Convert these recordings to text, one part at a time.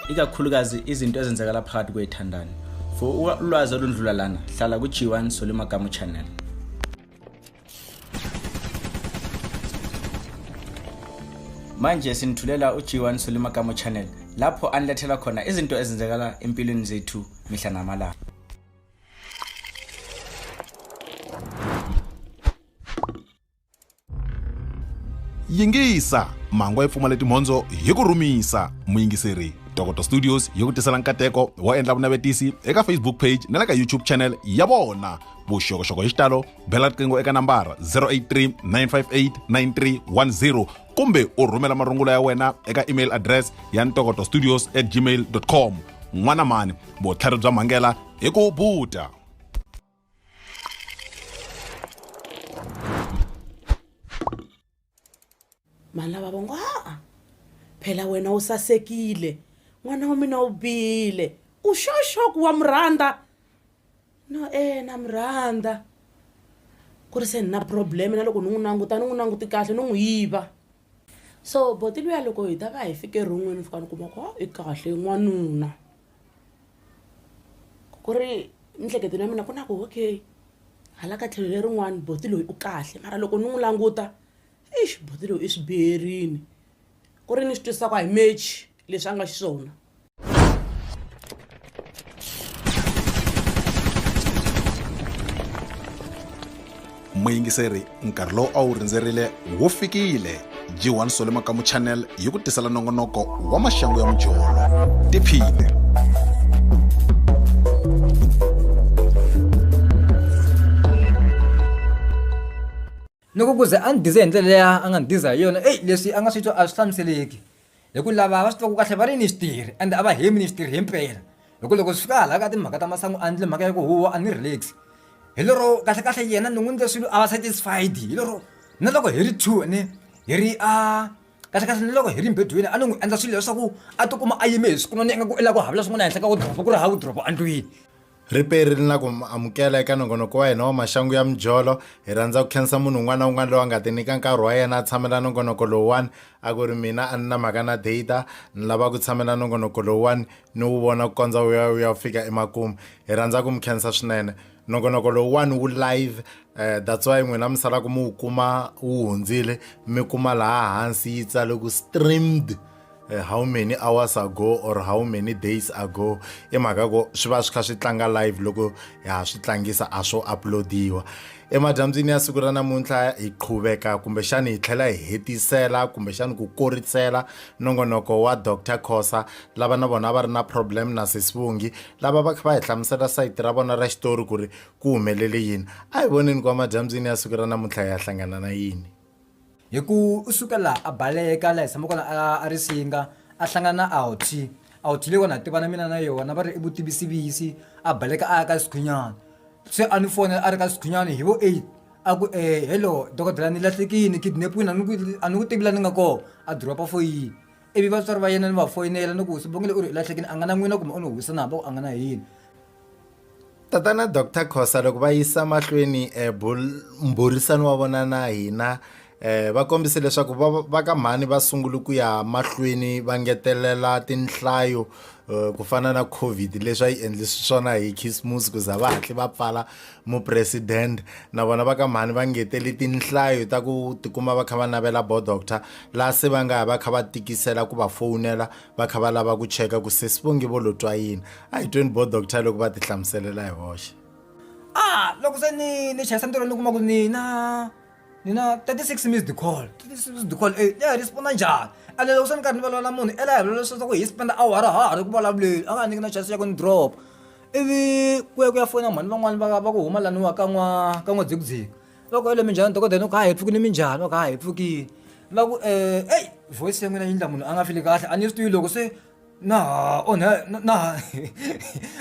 ikakhulukazi izinto ezenzakala phakathi kwey'thandani. For ulwazi olundlula lana, hlala ku-G1 Solimakamu channel. Manje sinithulela u-G1 Solimakamu channel lapho anilethela khona izinto ezenzakala empilweni zethu mihla namalanga. Yingisa mangwa yi pfumale timhondzo hi ku rhumisa muyingiseri Tokoto Studios yi ku tisela nkateko wo endla vunavetisi eka Facebook page na le ka YouTube channel ya vona. Vuxokoxoko hi xitalo bela riqingho eka nambara 083 958 9310 kumbe u rhumela marungula ya wena eka email address ya ntokoto studios at gmail com. N'wana mani vutlhari bya mhangela hi ku buta. Mhani lava va ngo a phela wena u sasekile n'wana wa mina u bihile u xoxo ku wa mu rhandza no e na mu rhandza ku ri se ni na problem na loko ni n'wi languta ni n'wi languti kahle ni n'wi yiva so boti luya loko hi ta va hi fike rhun'wini fika ni kuma ku i kahle n'wanuna ku ri miehleketweni ya mina ku na ku okay hala ka tlhelo lerin'wani boti loyi u kahle mara loko ni n'wi languta exi boti loyi i swi biherini ku ri ni swi twisisa ku a hi mechi leswi a nga xiswona. Muyingiseri, nkarhi lowu a wu rindzerile wu fikile. G1 Sole Makamu Channel yi ku tisela nongonoko wa maxangu ya mujolo. Tiphine. Loko ku ze a ni dize hi ndlela leyi a nga ni diza hi yona eyi leswi a nga swi twa a swi hlamuseleki hi ku lava va swi tivaka kahle va ri ni xitirhi ende a va hembi ni xitirhi himpela hi ku loko swi fika hala ka timhaka ta masangu a ndle mhaka ya ku huwa a ni relax hi lero kahlekahle yena ni n'wi ndle swilo a va satisfied hi lero na loko hi ri two ne hi ri a kahlekahle na loko hi ri mbedweni a ni n'wi endla swilo leswaku a tikuma a yime hi swikunwana ingaku i lava ku havula swin'wana henhla ka wodoropo ku ri hava wodoropo endlwini. Riperi ri na ku mi amukela eka nongonoko wa hina wa maxangu ya mijolo. Hi rhandza ku khensa munhu un'wana na un'wana loyi a nga tinyika nkarhi wa yena a tshamela nongonoko lowuwani. A ku ri mina a ni na mhaka na data, ni lava ku tshamela nongonoko lowuwani ni wu vona ku kondza wu ya wu ya fika emakumu. Hi rhandza ku mi khensa swinene. Nongonoko lowuwani wu live that's why n'wina mi salaka mi wu kuma wu hundzile mi kuma laha hansi yi tsale ku streamed. Eh, how many hours ago or how many days ago i mhaka ku swi va swi kha swi tlanga live loko ha swi tlangisa a swo uploadiwa emadyambyini ya siku ra namuntlha hi qhuveka kumbexani hi tlhela hi hetisela kumbexani ku korisela nongonoko wa Dr Khosa lava na vona va ri na problem na Sesivongi lava va kha va hi hlamusela sayiti ra vona ra xitori ku ri ku humelele yini a hi voneni ku emadyambyini ya siku ra namuntlha hi ya hlangana na yini Hi ku u suka laha a baleka laha hi tshamaka kona a a Risinga a hlangana na Outie, Outie leyiwani ha tivana mina na yona va ri i vutivisivisi a baleka a ya ka Sikhunyana se a ni fonela a ri ka Sikhunyana hi vo 8 a ku hello dokodela ni lahlekile ni kidnap-wini a ni ku a ni ku tivi la ni nga kona a drop-a foyini ivi vatswari va yena ni va foyinela ni ku Sibongile u ri u lahlekile a nga na n'wina kumbe u ni huhisa na va ku a nga na hina. Tatana Doctor Khosa loko va yisa mahlweni eh, mbhurisano wa vona na hina eh, va kombise leswaku va, va ka mhani va sungule ku ya mahlweni va ngetelela tinhlayo eh, ku fana na COVID leswi a yi endlisi swona hi Khisimusi ku za va hatli va pfala mupresidente na vona va ka mhani va ngetele tinhlayo ta ku tikuma va kha va navela bo doctor laha se va nga ya va kha va tikisela ku va fowunela va kha va lava ku cheka ku sesi vonge vo lo twa yini a hi tweni bo doctor loko va ti hlamuselela hi voxe a loko se ni ni chayisa ntirho ni kuma ku ni na ni na 36 missed call 36 missed call eh ya responda njhani ene loko se ni karhi ni vulavula na munhu ela hi vulavula leswaku hi spenda awara ha ha ri ku vulavuleni a nga nyiki na chance ya ku ni drop ivi ku ya ku ya fona mhani van'wani va va ku huma laniwa ka n'wa ka n'wa dzikudziku va ku ele minjhani dokodela ni ku ha hi pfukile minjhani va ku ha hi pfukile va ku um eyi voice ya n'wina yi endla munhu a nga fili kahle a ni swi tivi loko se na ha onha na ha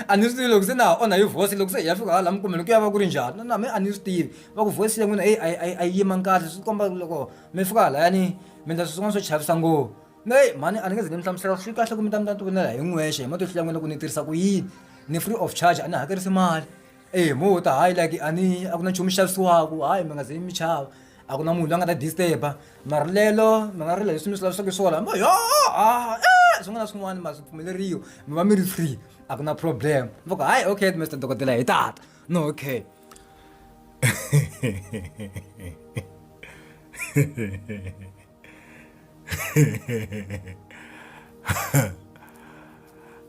a ni swi tivi loko se na ha onha hi voice loko se hi ya fika hala mikumeni ku ya va ku ri njhani na na me a ni swi tivi va ku voice ya n'wina eyi a yi yimanga kahle swi komba loko mi fika halayani mi endla swilo swin'wana swo chavisa ngopfu eyi mhani a ni nge ze ni mi hlamusela swi kahle ku mi ta mi ta ti vonela hi n'wexe hi matihlo ya n'wina ku ni tirhisa ku yini ni free of charge a ni hakerisi mali. Eya mo ta hayi like a ni a ku na nchumu xavisiwaka hayi mi nga ze mi chava. A ku na munhu loyi a nga ta disturb-a. Marilelo mi nga rila leswi mi swi lavisaka swona mo yo a e swin'wana na swin'wana ma swi pfumeleriwa mi va mi ri free a ku na problem va ku hayi okay Mister dokodela hi tata no okay.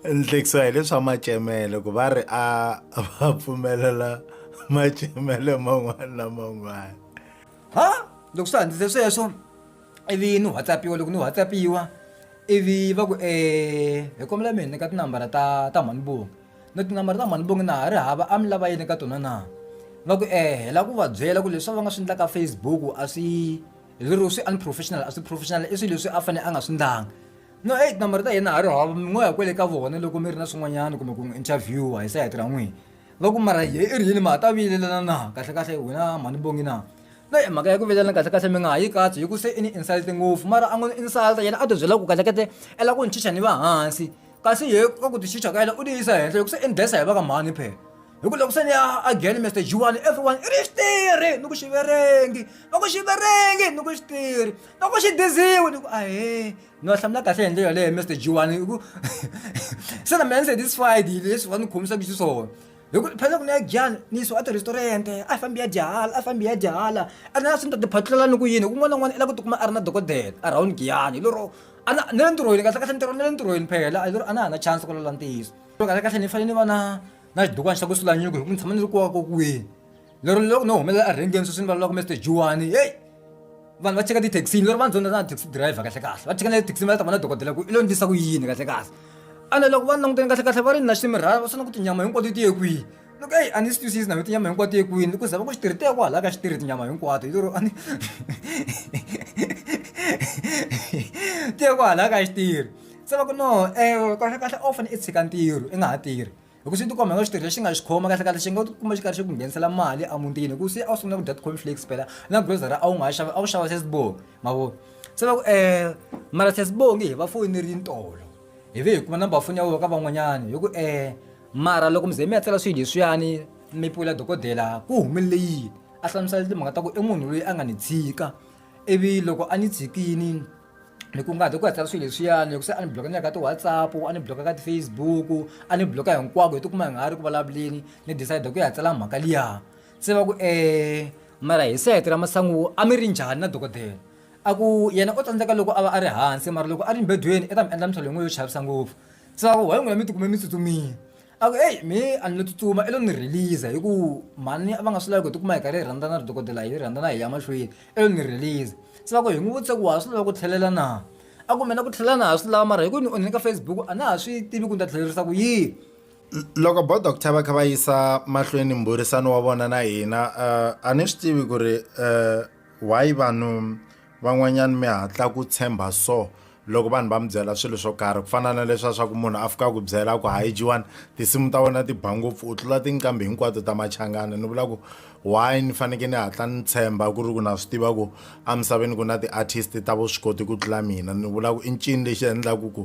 Ni hlekisiwa hi leswa macemele ku va ri a va pfumelela macemele man'wana na man'wana. Ha loko swi handzise sweswo ivi ni whatsappiwa loko ni whatsappiwa ivi va ku hi kombela mi hi nyika tinambara ta ta mhani Bongi ni tinambara ta mhani Bongi na ha ri hava a mi lava yini ka tona na va ku hi lava ku va byela ku leswi va nga swi endla ka Facebook a swi hi lero swi unprofessional a swi professional i swilo leswi a fanele a nga swi ndlanga no eyi tinambara ta hina ha ri hava mi ngo ya kwele ka vona loko mi ri na swin'wanyana kumbe ku n'wi interview-a hi sayiti ra n'wina va ku mara he i ri yini ma ha ta vilelana na kahlekahle wena mhani Bongi na na mhaka ya ku vilelana kahlekahle mi nga ha yi katsi hi ku se i ni insult ngopfu mara a ngo ni insult yena a ti byela ku kahlekahle i lava ku ni chicha ni va hansi kasi ye ka ku ti chicha ka yena u ti yisa henhla hi ku se i ni dlayisa hi va ka mhani phela hi ku loko se ni ya again Mister Jiwani everyone i ri xitirhi ni ku xiverengi va ku xiverengi ni ku xitirhi va ku xi diziwe ni ku ahee ni va hlamula kahle hi ndlela yaleyo Mister Jiwani hi ku se na mina ni satisfied hi leswi va ni khomisaka xiswona hi ku phela loko ni ya Giyani ni yisiwa a ti-restaurant a hi fambi hi ya dya hala a fambi hi ya dya hala a na swi ni ta ti ni ku yini hi ku un'wana na un'wana i lava ku tikuma a ri na dokodela around Giyani hi lero a na ni le ntirhweni kahlekahle ntirho ni le ntirhweni phela hi lero a na ha na chance ku vulavula ntiyiso kahlekahle ni fanele ni va na na xidukwana xa ku sula nyuku hi ku ni tshama ni ri ku kokiweni lero loko no humelela erhengeni sweswi ni vulavulaka Mister Jiwani heyi vanhu va cheka tithekisini lero va ni zonda na taxi driver kahle kahle va cheka na le thekisini va ta vona dokodela ku i lo ndlisa ku yini kahle kahle ene loko va langutene kahle kahle va ri na ximirhana va swi na ku tinyama hinkwato ti ye kwihi loko eyi a ni swi twisisi na mi tinyama hinkwato ti ye kwini ku za va ku xitirhi ti ya kwalaya ka xitirhi tinyama hinkwato hi lero a ni ti ya kwalaya ka xitirhi se va ku no kahle kahle a wu fanele i tshika ntirho i nga ha tirhi hi ku swi tikomba nga xitirhi lexi nga xi khoma kahle kahle xi nga kuma xi karhi xi ku nghenisela mali emutini hi ku se a wu sungula ku dya ti-cornflakes phela na grocery a wu nga ha xava a wu xava sesibongi ma vona se va ku mara sesibongi hi va foyinerile tolo hi ve hi kuma number foni ya vona ka van'wanyana hi ku mara loko mi ze mi ya tsala swilo leswiyani mi pfula dokodela ku humelele yini a hlamusela timhaka ta ku i munhu loyi a nga ni tshika ivi loko a ni tshikini ni ku nga ha ku ya tsala swilo leswiyani loko se a ni block-a ni ya ka ti-WhatsApp a ni block-a ka ti-Facebook a ni block-a hinkwako hi tikuma hi nga ha ri ku vulavuleni ni decide ku ya tsala mhaka liya se va ku mara hi sayiti ra masangu a mi ri njhani na dokodela a ku yena o tsandzeka loko a va a ri hansi mara loko a ri mbedweni i ta mi endla mintlhelo yin'we yo chavisa ngopfu se va ku why n'wina mi tikume mi tsutsumile A ku eyi me a ni lo tsutsuma i lo ni release hi ku mhani a va nga swi lavi ku hi tikuma hi karhi hi rhandzana na dokodela hi rhandzana hi ya mahlweni i lo ni release se va ku hi n'wi vutise ku wa ha swi lava ku tlhelela na a ku mina ku tlhela na ha swi lava mara hi ku ni onhile ka Facebook a na ha swi tivi ku ni ta tlhelerisa ku yini. Loko bo doctor va kha va yisa mahlweni mbhurisano wa vona na hina a ni swi tivi ku ri why vanhu Van'wanyana mi hatla ku tshemba so loko vanhu va mi byela swilo swo karhi ku fana na leswiya swa ku munhu a fika a ku byela ku hayi Jiwani tinsimu ta wena ti ba ngopfu u tlula tinqambi hinkwato ta machangani ni vula ku why ni fanekele ni hatla ni tshemba ku ri ku na swi tiva ku emisaveni ku na ti-artist ta vuswikoti ku tlula mina ni vula ku i ncini lexi endlaku ku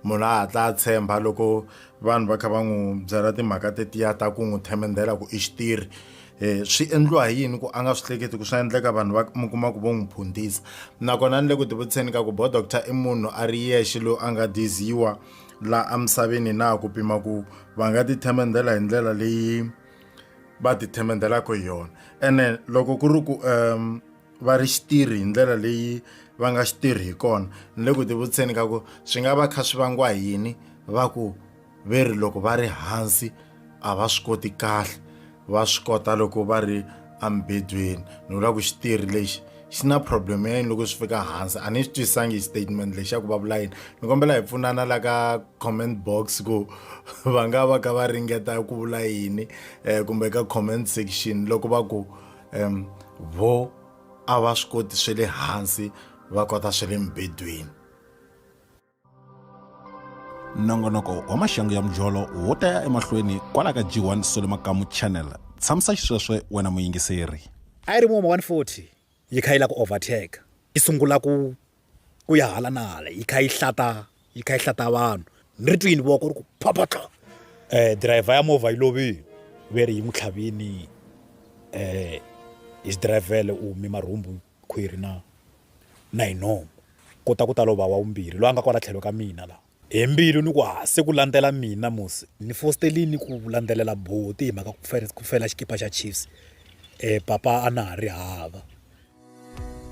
munhu a hatla a tshemba loko vanhu va kha va n'wi byela timhaka tetiya ta ku n'wi themendhela ku i xitirhi um swi endliwa hi yini ku a nga swi hleketi ku swa endleka vanhu va mi kuma ku vo n'wi phuntisa nakona ni le ku tivutiseni ka ku bo doctor i munhu a ri yexe loyi a nga diziwa la emisaveni na ku pima ku va nga ti themendhela hi ndlela leyi va ti themendhelaka hi yona ene loko ku ri ku um va ri xitirhi hi ndlela leyi va nga xitirhi hi kona ni le ku tivutiseni ka ku swi nga va kha swi vangiwa hi yini va ku ve ri loko va ri hansi a va swi koti kahle va swi kota loko va ri emubedweni ni vula ku xitirhi lexi xi na problem ya yini loko swi fika hansi a ni swi twisisangi statement lexi xa ku va vula yini ni kombela hi pfunana la ka comment box ku va nga va ka va ringeta ku vula yini um kumbe ka comment section loko va ku um vo a va swi koti swa le hansi va kota swa le mubedweni. Nongonoko wa maxangu ya mujolo wu ta ya emahlweni kwala ka G1 Sole Makamu Channel. Tshamisa xisweswe wena muyingiseri. A yi ri movha 140 yi kha yi lava ku overtake yi sungula ku ku ya hala na hala yi kha yi hlata yi kha yi hlata vanhu ni ri twini voko ri ku phaphatla driver ya movha yi lovile ve ri yi n'wi tlhavini hi xidirayivhele u hume marhumbu. khwiri na na hi nomu kota ku ta lova wa vumbirhi loyi a nga kwala tlhelo ka mina la hi mbilu ni ku ha se ku landzela mina musi ni fostelini ku landzelela boti hi mhaka ku fela xikipa xa Chiefs papa a na ha ri hava.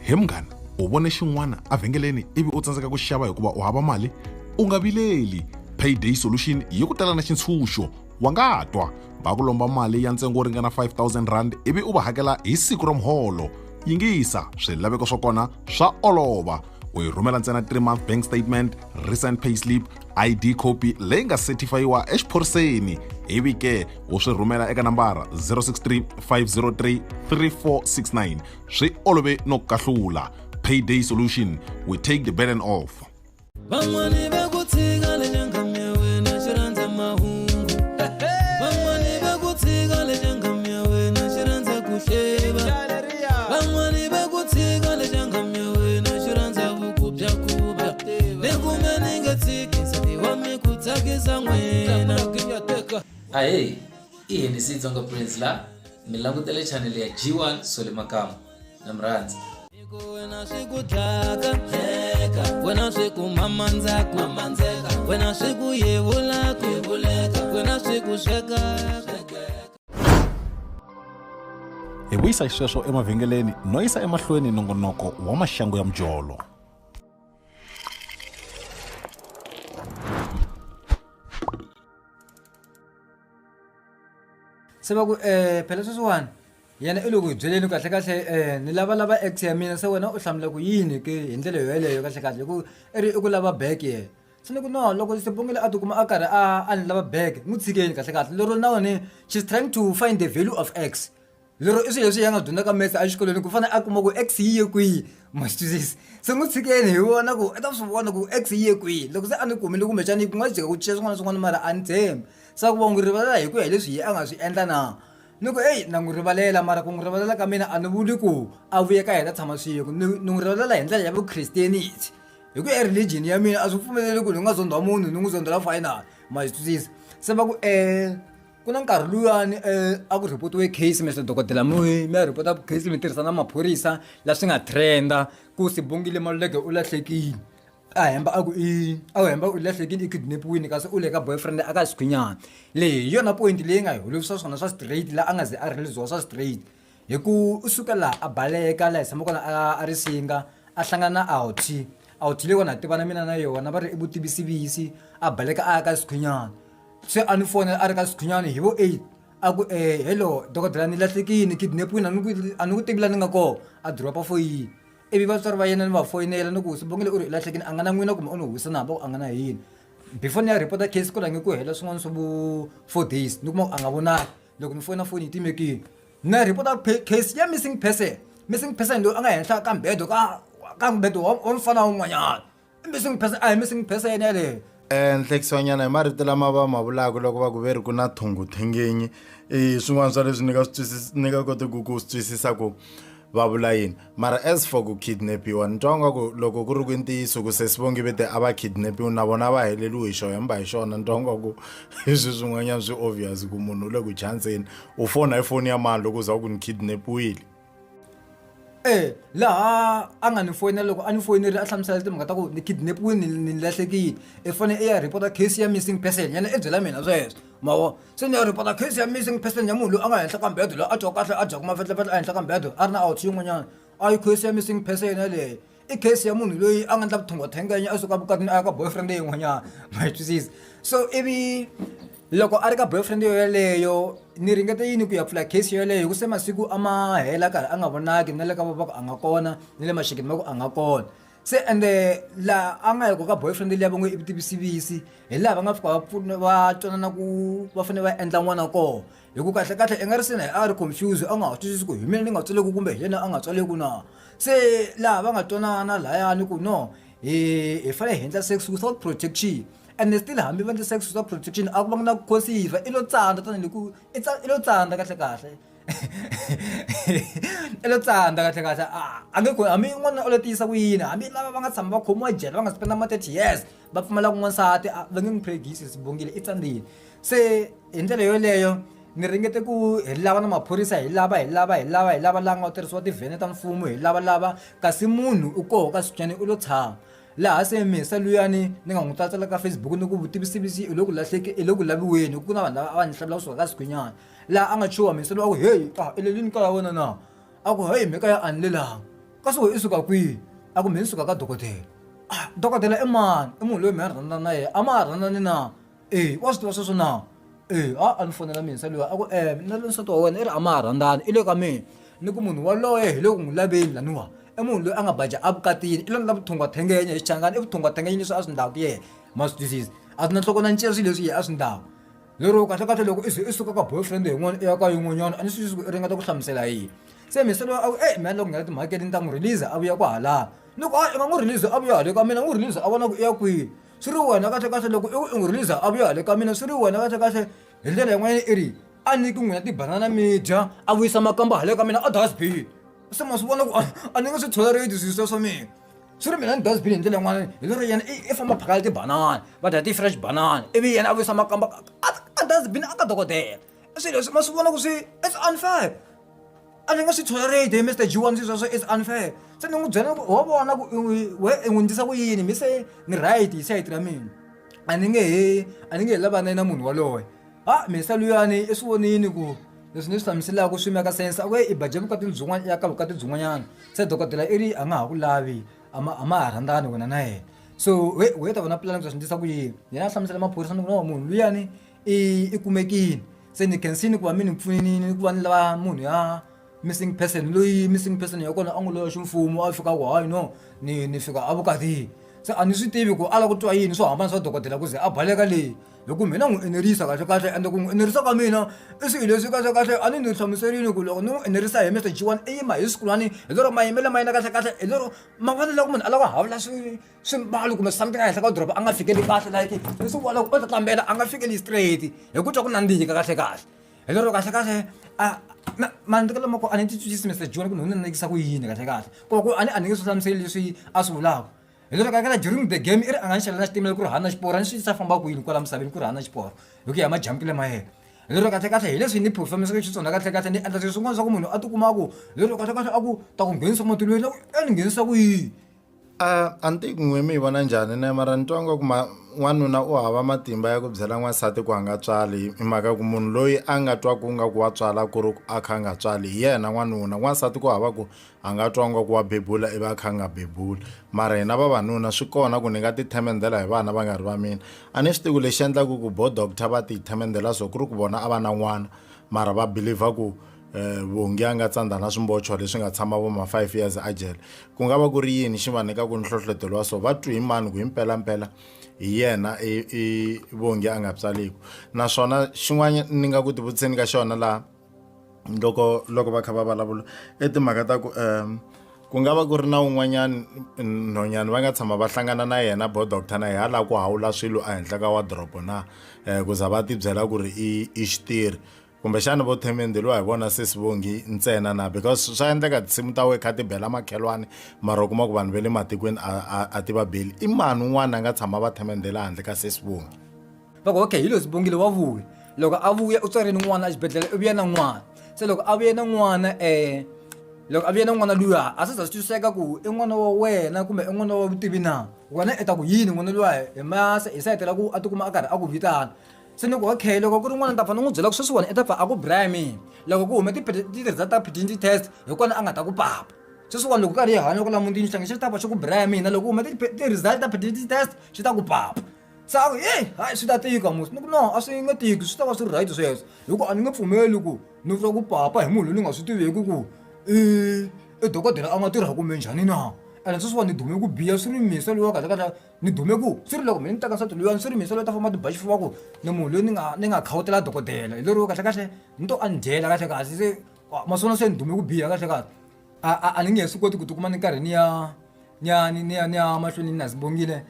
He munghana u vone xin'wana evhengeleni ivi u tsandzeka ku xava hikuva u hava mali u nga vileli payday solution yi ku tela na xintshunxo wa nga twa va ku lomba mali ya ntsengo wo ringana 5000 rand ivi u va hakela hi siku ra muholo yingisa swilaveko swa kona swa olova u yi rhumela ntsena 3 month bank statement recent pay slip id copy leyi nga setifayiwa exiphoriseni ivi ke u swi rhumela eka nambara 063 503 3469 swi olove no kahlula payday solution we take the burden off Van'wani va ku tshika le nyangami ya wena xi rhandza mahungu Van'wani va ku tshika le nyangami ya wena xi rhandza ku hleva Van'wani va ku tshika le nyangami ya wena xi rhandza vukubyakuba Ni kume ni nge tshiki nsati wa mi ku tsakisa n'wina Ahee, i Hennessy Tsonga Prince la mi langutele channel ya G1 Soli Makamu na mi rhandza. Wena swi ku dlaka wena swi ku mamandzaka wena swi ku yevulaka wena swi ku swekaka. Hi vuyisa xisweswo emavhengeleni no yisa emahlweni nongonoko wa maxangu ya mujolo. Se va ku um phela sweswiwani yena i le ku hi byeleni kahle kahle um ni lavalava ex ya mina se wena u hlamula ku yini ke hi ndlela yo yeleyo kahle kahle hi ku i ri i ku lava back yena se ni ku no loko Sibongile a tikuma a karhi a a ni lava back n'wi tshikeni kahle kahle lero na wena she's trying to find the value of ex lero i swilo leswi ya nga dyondza ka metse exikolweni ku fanele a kuma ku x yi ye kwihi ma swi twisisa se n'wi tshikeni hi vona ku i ta swi vona ku x yi ye kwihi loko se a ni kumile kumbexani ku nga jika ku cinca swin'wana na swin'wana mara a ni tshembi se ku va n'wi rivalela hi ku ya hi leswi ye a nga swi endla na ni ku eyi na n'wi rivalela mara ku n'wi rivalela ka mina a ni vuli ku a vuye ka hina tshama swin'we ni ni n'wi rivalela hi ndlela ya vu-christianity hi ku ya religion ya mina a swi pfumeleli ku ni nga zondha munhu ni n'wi zondhela final ma swi twisisa se va ku ku na nkarhi luyani a ku report-iwe case Mister dokodela mi mi ya report-a case mi tirhisa na maphorisa la swi nga trend-a ku Sibongile Maluleke u lahlekile a hemba a ku i a hemba u lahlekile i kidnap-iwini kasi u le ka boyfriend a ka xikhwinyana leyi hi yona point leyi nga hi holovisa swona swa straight la a nga ze a release-iwa swa straight hi ku u suka laha a baleka laha hi tshama kona a a ri singa a hlangana na outie outie leyi wona tivana mina na yona va ri i vutivisivisi a baleka a ya ka xikhwinyana se a ni fonela a ri ka xikhwinyana hi vo 8 a ku hello dokodela ni lahlekile kidnap-iwini a ni ku a ni ku tivi la ni nga kona a drop-a foyini ivi vatswari va yena ni va foyinela ni ku Sibongile u ri i lahlekile a nga na n'wina kumbe u ni huwisa na va ku a nga na hina before ni ya report-a case ku rhange ku hela swin'wana swa vo 4 days ni kuma ku a nga vonaki loko ni foyina foni yi timekile ni ya report-a case ya missing person missing person loyi a nga henhla ka mbhedo ka ka mbhedo wa mfana wun'wanyana i missing person a hi missing person yeleyo. Nhlekisanyana hi marito lama va ma vulaka loko va ku ve ri ku na thunguthengenyi i swin'wana swa leswi ni nga swi ni nga kotiki ku swi twisisa ku va vula yini mara as for ku kidnapiwa ni twa nga ku loko ku ri ku i ntiyiso ku sesi Vongi ve te a va kidnapiwi na vona va heleliwe hi xona hemba hi xona ni twa nga ku i swi swin'wanyana swi obvious ku munhu u le ku chanseni u fona hi foni ya mani loko u za u ku ni kidnapiwile. E laha a nga ni foyinela loko a ni foyinerile a hlamusela timhaka ta ku ni kidnap-iwile ni ni lahlekile i fane i ya report-a case ya missing person yena i byela mina sweswo ma vo se ni ya report-a case ya missing person ya munhu loyi a nga henhla ka mbhedo loyi a twa kahle a dyaku mafetlefetle a henhla ka mbhedo a ri na out yin'wanyana a yi case ya missing person yaleyo i case ya munhu loyi a nga endla vuthongwathengenya a suka vukatini a ya ka boyfriend yin'wanyana ma yi twisisa so ivi loko a ri ka boyfriend yo yeleyo ni ringete yini ku ya pfula case yoleyo hi ku se masiku a ma hela karhi a nga vonaki na le ka va ku a nga kona ni le maxakeni va ku a nga kona se ende laha a nga ya ko ka boyfriend liya va ngo i vutivisivisi hi laha va nga fika va pfuna va twanana ku va fanele va endla n'wana kona hi ku kahle kahle i nga ri se na a ri confuse a nga ha twisisi ku hi mina ni nga tswaleku kumbe hi yena a nga tswaleku na se laha va nga twanana layani ku no hi hi fanele hi endla sex without protection and still hambi va endla sex without protection a ku va na ku conceive i lo tsandza tanihi ku i i lo tsandza kahle kahle i lo tsandza kahle kahle a nge hambi n'wana u lo tiyisa ku yini hambi lava va nga tshama va khomiwa jele va nga spenda ma 30 years va pfumela ku n'wansati va nge n'wi pregisi Sibongile i tsandzile se hi ndlela yoleyo. Ni ringete ku hi lava na maphorisa hi lava hi lava hi lava hi lava laha nga tirhisiwa tivhene ta mfumo hi lavalava kasi munhu u koho ka swityani u lo tshama laha se misa luyani ni nga n'wi tsatsela ka Facebook ni ku vutivisivisi i le ku lahleki i le ku laviweni ku na vanhu lava a va ni hlamula kusuka ka sikwanyana laha a nga chuha misa loyi a ku heyi a i lelini kaya wena na a ku heyi mhaka ya a ni lelanga kasi we i suka kwihi a ku me ni suka ka dokodela ah dokodela i mani i munhu loyi mi a rhandzana na yena a ma ha rhandzani na e wa swi tiva sweswo na e a a ni fonela mina loyi a ku e na lo nsati wa wena i ri a ma ha rhandzani i le ka mina ni ku munhu waloye hi le ku n'wi laveni laniwa i munhu loyi a nga baja evukatini i lo na vuthungwathengenya hi xichangani i vuthungwathengenya leswi a swi ndlaku yena ma swi twisisa a swi na nhloko na ncila swilo leswi yena a swi ndlaku lero kahlekahle loko i ze i suka ka boyfriend yin'wana i ya ka yin'wanyana a ni swi twisisi ku i ringeta ku hlamusela yini se misa loyi a ku e mina loko nghena timhakeni ni ta n'wi release a vuya kwahalaya ni ku a i nga n'wi release a vuya hale ka mina n'wi release a vona ku i ya kwihi swi ri wena kahlekahle loko i ku i n'wi release a vuya hale ka mina swi ri wena kahlekahle hi ndlela yin'wanyana i ri a nyiki n'wina tibanana mi dya a vuyisa makamba hale ka mina a dustbin se ma swi vona ku a ni nge swi tolerate swilo sweswo mina swi ri mina ni dustbin hi ndlela yin'wana hi lero yena i famba phakela tibanana va dya ti-fresh banana ivi yena a vuyisa makamba a dustbin a ka dokodela swilo leswi ma swi vona ku swi it's unfair a ni nga swi tolerate Mr G1 swilo sweswo it's unfair se ni n'wi byela ku wa vona ku we i n'wi ndlisa ku yini mi se ni right hi sayiti ra mina a ni nge he a ni nge he lavani na munhu waloye ha misa luyani i swi vonini ku leswi ni swi hlamuselaka swi meka sense a ku i baje vukati byin'wana i ya ka vukati byin'wanyana se dokodela i ri a nga ha ku lavi a ma a ma ha rhandzani wena na yena so we we ta vona pulani ku ta swi ndlisa ku yini yena a hlamusela maphorisa ni ku no munhu luyani i i kumekile se ni khensini ku va mi ni pfunile ku va ni lava munhu ya missing person loyi missing person ya kona a n'wi loya ximfumo a fika ku hayi no ni ni fika evukatini se a ni swi tivi ku a lava ku twa yini swo hambana swa dokodela ku ze a baleka leyi hi ku mina n'wi enerisa kahle kahle ende ku n'wi enerisa ka mina i swilo leswi kahle kahle a ni ni hlamuserile ku loko ni n'wi enerisa hi Mr G1 i yima hi swikulwani hi lero mayimelo ma yena kahle kahle hi lero mavonelo ya ku munhu a lava ku havula swi swimbalo kumbe something ehenhla ka doroba a nga fikeli kahle like leswi vona ku u ta tlambela a nga fikeli straight hi ku twa ku nandzika kahle kahle hi lero kahle kahle a mandlekelo ma ko a ni titwisisi Mr John ku ni nandzikisa ku yini kahle kahle ku va ku a ni a ni nge swi hlamuseli leswi a swi vulaka hi lero kahle kahle during the game i ri a nga ni xalela xitimela ku ri hana xiporo a ni swi tisa famba kwini kwala misaveni ku ri hana xiporo hi ku ya majampile ma yena lero kahle kahle hi leswi ni performance xitsonga kahle kahle ni endla swilo swin'wana swa ku munhu a tikuma ku lero kahle kahle a ku ta ku nghenisa matilweni a ni nghenisa ku yini A a ni tivi ku n'we mi yi vona njhani ne mara ni twa nga ku ma n'wanuna u hava matimba ya ku byela n'wansati ku a nga tswali hi mhaka ku munhu loyi a nga twa ku nga ku wa tswala ku ri a kha a nga tswali hi yena n'wanuna n'wansati ku hava ku a nga twa nga ku wa bebula ivi a kha a nga bebuli mara hina vavanuna swi kona ku ni nga ti themendela hi vana va nga ri va mina a ni swi tivi ku lexi endlaku ku bo doctor va ti themendela so ku ri ku vona a va na n'wana mara va believer ku Vongi a nga tsandza na swimbochwa leswi nga tshama vo ma 5 years a jele ku nga va ku ri yini xi va nyikaka nhlohletelo wa so va twi hi mani ku himpelampela hi yena i i Vongi a nga tswaliku naswona xin'wana ni nga ku tivutiseni ka xona laha loko loko va kha va vulavula i timhaka ta ku ku nga va ku ri na un'wanyana nhonyana va nga tshama va hlangana na yena bo doctor na yena a lava ku hawula swilo ehenhla ka wardrobe na ku za va tibyela ku ri i i xitirhi Kumbexana vo themendheliwa hi vona sesi Vongi ntsena na because swa endleka tinsimu ta wena kha ti bela makhelwani mara u kuma ku vanhu va le matikweni a a a ti va beli i mani un'wana a nga tshama va themendhela handle ka sesi Vongi Va ku okay hi loyi Sibongile wa vuya loko a vuya u tswarile n'wana exibedhlele u vuya na n'wana se loko a vuye na n'wana loko a vuye na n'wana luya a swi za swi twisiseka ku i n'wana wa wena kumbe i n'wana wa vutivi na wena i ta ku yini n'wana luya hi hi sayiti ra ku a tikuma a karhi a ku vitana Se ni ku okay loko ku ri n'wana ni ta pfa ni n'wi byela ku sweswiwani i ta pfa a ku braya mina loko ku hume ti-result ta paternity test hi kona a nga ta ku papa sweswiwani loko karhi hi hanya kwala mutini xihlangi xi ta pfa xi ku braya mina loko ku hume ti-result ta paternity test xi ta ku papa se a ku heyi hayi swi ta tika mos ni ku no a swi nge tiki swi ta va swi ri right sweswo hi ku a ni nge pfumeli ku ni twa ku papa hi munhu loyi ni nga swi tiveki ku i i dokodela a nga tirha kumbe njhani na ene sweswiwani ni dume ku biha swi ri misa loyi wa kahle kahle Ni dume ku swi ri loko mina ni teka nsati luyani swi ri mina se loyi ta famba tiba xifuva ku ni munhu loyi ni nga ni nga khawutela dokodela hi lero kahlekahle ni to a ni dyela kahlekahle se ma swi vona se ni dume ku biha kahlekahle a a a ni nge he swi koti ku tikuma ni karhi ni ya ni ya ni ya ni ya mahlweni ni na Sibongile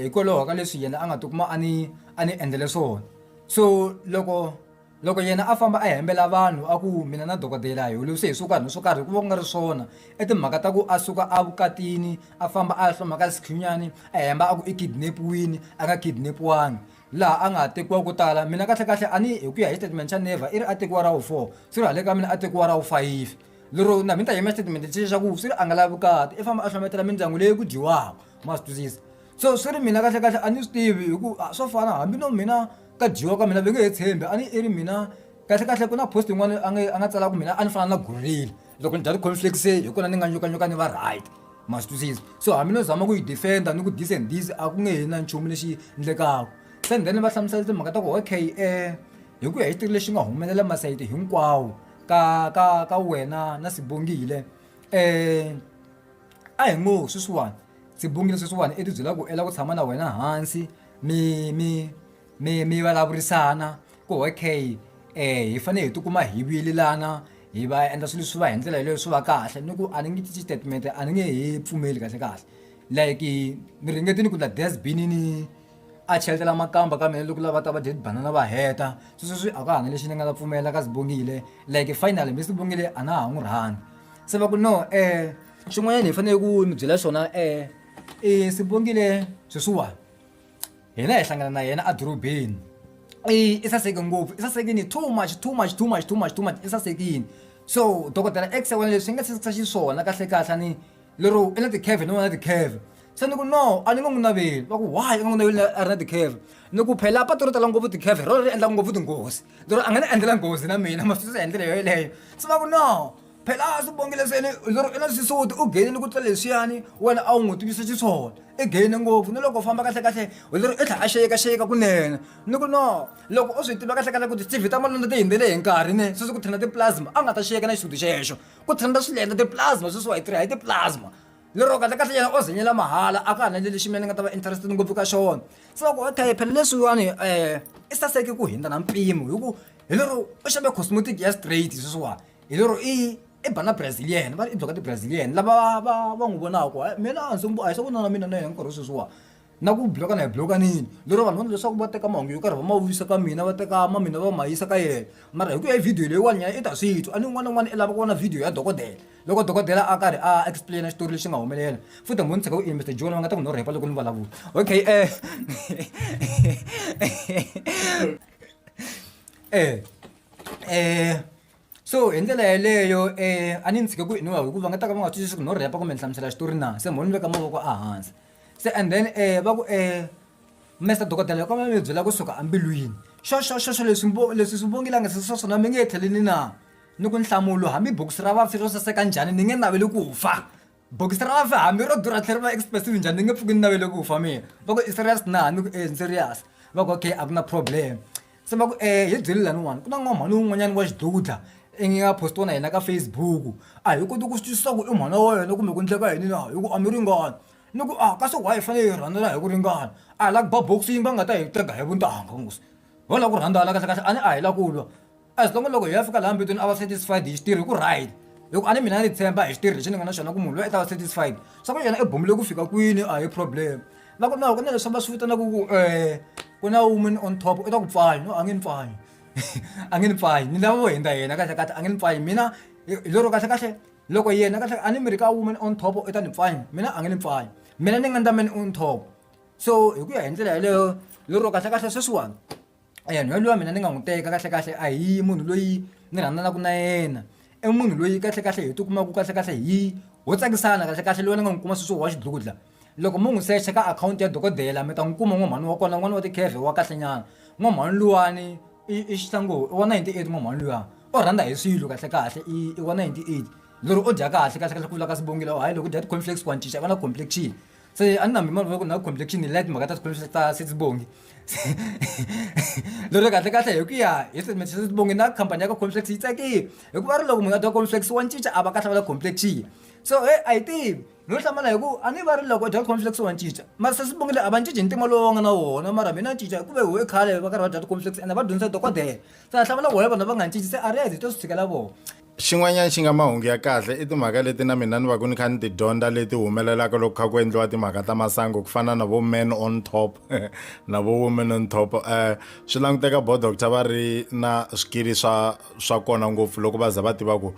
hikwalaho ka leswi yena a nga tikuma a ni a ni endlele swona so loko. Loko yena a famba a hembela vanhu a ku mina na dokodela hi holovise hi swo karhi ni swo karhi ku va ku nga ri swona i timhaka ta ku a suka evukatini a famba a ya hloma ka sikhinyani a hemba a ku i kidnap-iwini a nga kidnap-iwangi. Laha a nga tekiwa ko tala mina kahlekahle a ni hi ku ya hi xitatimende xa Never i ri a tekiwa ra wu 4 swi ri hale ka mina a tekiwa ra wu 5 lero na mi ta yima xitatimende lexi xa ku swi ri a nga lavi vukati i famba a hlometela mindyangu leyi ku dyiwaka ma swi twisisa so swi ri mina kahlekahle a ni swi tivi hi ku swo fana hambi no mina ka dyiwa ka mina va nge he tshembi a ni i ri mina kahlekahle ku na post yin'wana a nga a nga tsala ku mina a ni fana na gorilla loko ni dya ti-cornflakes hi kona ni nga nyukanyuka ni va right ma swi twisisa so hambi no zama ku yi defender ni ku this and this a ku nge he na nchumu lexi endlekaka se then va hlamusela timhaka ta ku okay um hi ku ya hi xitori lexi nga humelela masayiti hinkwawo ka ka ka wena na Sibongile um a hi ngo sweswiwani Sibongile sweswiwani i tibyela ku i lava ku tshama na wena hansi mi mi mi mi vulavurisana ku okay hi fanele hi tikuma hi vuyelelana hi va endla swilo swi va hi ndlela yeleyo swi va kahle ni ku a ni nge cinci statement a ni nge he pfumeli kahle kahle like ni ringetile ku endla dustbin ni a cheletela makamba ka mina loko lava ta va dye tibanana va heta se sweswi a ka ha na lexi ni nga ta pfumela ka Sibongile like finally me Sibongile a na ha n'wi rhandzi se va ku no xin'wanyana hi fanele ku mi byela xona i Sibongile sweswiwani hina hi hlangana na yena edorobeni i i saseke ngopfu i sasekini too much too much too much too much too much i sasekini so dokodela x ya wena leswi nga sasekisa xiswona kahle kahle ni lero i na ti-curve ni vona ti-curve se ni ku no a ni nga n'wi naveli va ku why i nga n'wi naveli a ri na ti-curve ni ku phela patu ro tala ngopfu ti-curve rona ri endla ngopfu tinghozi lero a nga ni endlela nghozi na mina ma swi twisisa hi ndlela yoyeleyo se va ku no phela swi bongile seni lero i na xisuti u geyini ku tlula leswiyani wena a wu n'wi tivisa xiswona i geyine ngopfu ni loko u famba kahle kahle lero i tlhela a xeyeka xeyeka kunene ni ku no loko u swi tiva kahle kahle ku ti-T_V ta malonda ti hundzele hi nkarhi ne sweswi ku trenda ti-plasma a nga ta xiyeka na xisuti xexo ku trenda swilenda ti-plasma sweswiwa hi tirha hi ti-plasma lero kahle kahle yena o zenyela mahala a ka ha na lexi mina ni nga ta va interested ngopfu ka xona se va ku okay phela leswiwani um i saseke ku hundza na mpimo hi ku hi lero u xave cosmetic ya straight sweswiwani hi lero i i ba na brazilian va ri i dyoka ti-brazilian lava va va n'wi vonaka mina a ndzi a hi swa ku na mina na yena nkarhi sweswiwa na ku bloka na hi blokanini lero vanhu va leswaku va teka mahungu yo karhi va ma vuyisa ka mina va teka ma mina va ma yisa ka yena mara hi ku ya hi video leyiwani yena i ta swi twa a ni un'wana na un'wana i lava ku vona video ya dokodela loko dokodela a karhi a explain xitori lexi nga humelela futhi mo ni tshika ku i Mr John va nga ta ku no rhepa loko ni vulavula okay eh eh eh so hi ndlela yeleyo um a ni ni tshike ku inwiwa hikuva nga ta ka va nga twisisi ku no rhepa kumbe ni hlamusela xitori na se mho ni veka mavoko ehansi se and then um va ku um Mister dokodela loko mi byela kusuka embilwini xo xo xo xo leswi leswi swi vongilanga se swa swona mi nge tlheleli na ni ku nhlamulo hambi bokisi ra vafi ro saseka njhani ni nge naveli ku fa bokisi ra vafi hambi ro durha tlhela ri va expensive njhani ni nge pfuki ni navele ku fa mina va ku i serious na ni ku e ni serious va ku okay a ku na problem se va ku e hi byeli laniwani ku na n'wamhani wun'wanyana wa xidudla i nga postiwa na yena ka Facebook a hi koti ku swi twisisa ku i mhana wa yena kumbe ku endleka yini na hi ku a mi ringani ni ku a kasi why hi fanele hi rhandzana hi ku ringana a hi la ku ba boxing va nga ta hi teka hi vuntangha nghozi ho lava ku rhandzana kahle kahle a ni a hi la ku lwa as long loko hi ya fika laha mbitweni a va satisfied hi xitirho hi ku right hi ku a ni mina ni tshemba hi xitirho lexi ni nga na xona ku munhu loyi i ta va satisfied swa ku yena i bomile ku fika kwini a hi problem va ku no ku na leswi va swi vitanaka ku um ku na woman on top i ta ku pfanyi no a nge ni pfanyi a nge ni pfanyi ni lava vo hundza yena kahle kahle a nge ni pfanyi mina hi lero kahle kahle loko yena kahle a ni mi ri ka woman on top i ta ni pfanyi mina a nge ni pfanyi mina ni nga ndla man on top so hi ku ya hi ndlela yeleyo lero kahle kahle sweswiwani Eya nhwanyana luya mina ni nga n'wi teka kahlekahle a hi munhu loyi ni rhandzanaka na yena i munhu loyi kahlekahle hi tikumaka kahlekahle hi ho tsakisana kahlekahle loyi ni nga n'wi kuma sweswi wa xidludla loko mo n'wi secha ka akhawunti ya dokodela mi ta n'wi kuma n'wamhani wa kona n'wana wa ti-curve wa kahle nyana n'wamhani luwani i i xihlango i wa 98 n'wamhani luya o rhandza hi swilo kahlekahle i i wa 98 lero o dya kahle kahlekahle ku vula ka Sibongile hayi loko u dya ti-cornflakes wa cinca i va na complexion. Se a ni na mhaka ku na complexion light timhaka ta ti ta Sesibongi lero kahle kahle hi ku ya hi Sesibongi na khampani ya ka complex yi tsakile hikuva ri loko munhu a dya complex wa cinca a va kahle va la complexion so he a yi tivi no hlamala hi ku a ni va ri loko u dya complex wa cinca mara Sesibongi a va cinci hi ntima lowu va nga na wona mara mina cinca hikuva ho i khale va karhi va dya ti-complex ende va dyondzisa dokodela se a hlamala why vanhu va nga cinci se a ri hi to swi tshikela vona. Xin'wanyana xi nga mahungu ya kahle i timhaka leti na mina ni va ku ni kha ni ti dyondza leti humelelaka loko kha ku endliwa timhaka ta masangu ku fana na vo man on top na vo woman on top um swi languteka bo doctor va ri na swikili swa swa kona ngopfu loko va za va tiva ku.